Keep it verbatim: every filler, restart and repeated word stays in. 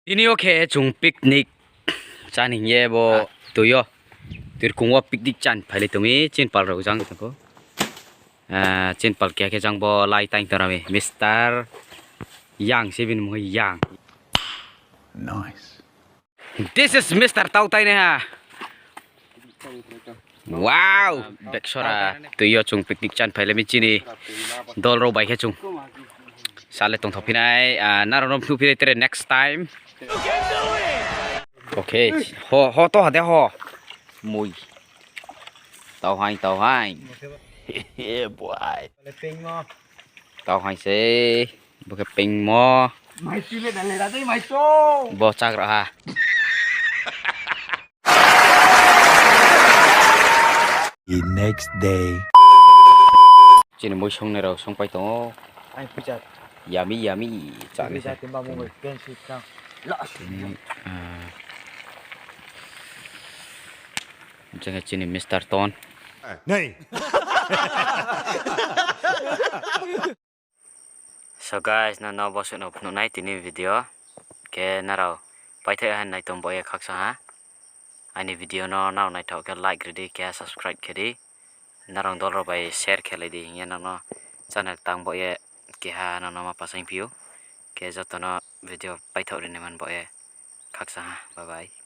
Tini yo khe chung picnic chá ni hing ye bo tui yo. Tuirkong wo picnic chá ni phailai tong mi, chini pal rao jang tong kho. Chini pal keha khe jang bo lai taing tong ra mi, Mister Yang se bini mung Yang. This is Mister Tautai nai ha. Wow! Beksora, tui yo chung picnic chá ni phailai mi chini dol rao bai khe chung. Sale tongthao phi nai, nrao no phnuh phi nai tre next time. Okay, ho, ho, to ha de ho. Mui. Tau haing, tau haing. Tau haing se. Bo khe pengmo. Bo chagra ha. The next day. Chini mui songnai rao songpai tong ou. Yummy, yummy. Chá ni se. Chini, ah, chini Mister Ton. So guys, nrao no bo suh no phnuh nai tini video. Khe nrao paithaih ha nai tong bo ye khaksa ha. Aini video no nrao naithaoh khe like ri di, keha subscribe khe di. Nrao dol rao bai share khe lai di, hing ye nrao no channel tang bo ye keha nrao no ma pasaing phi ou. Khe joto no video paithaoh ri nai man bo ye khaksa ha. Bye bye.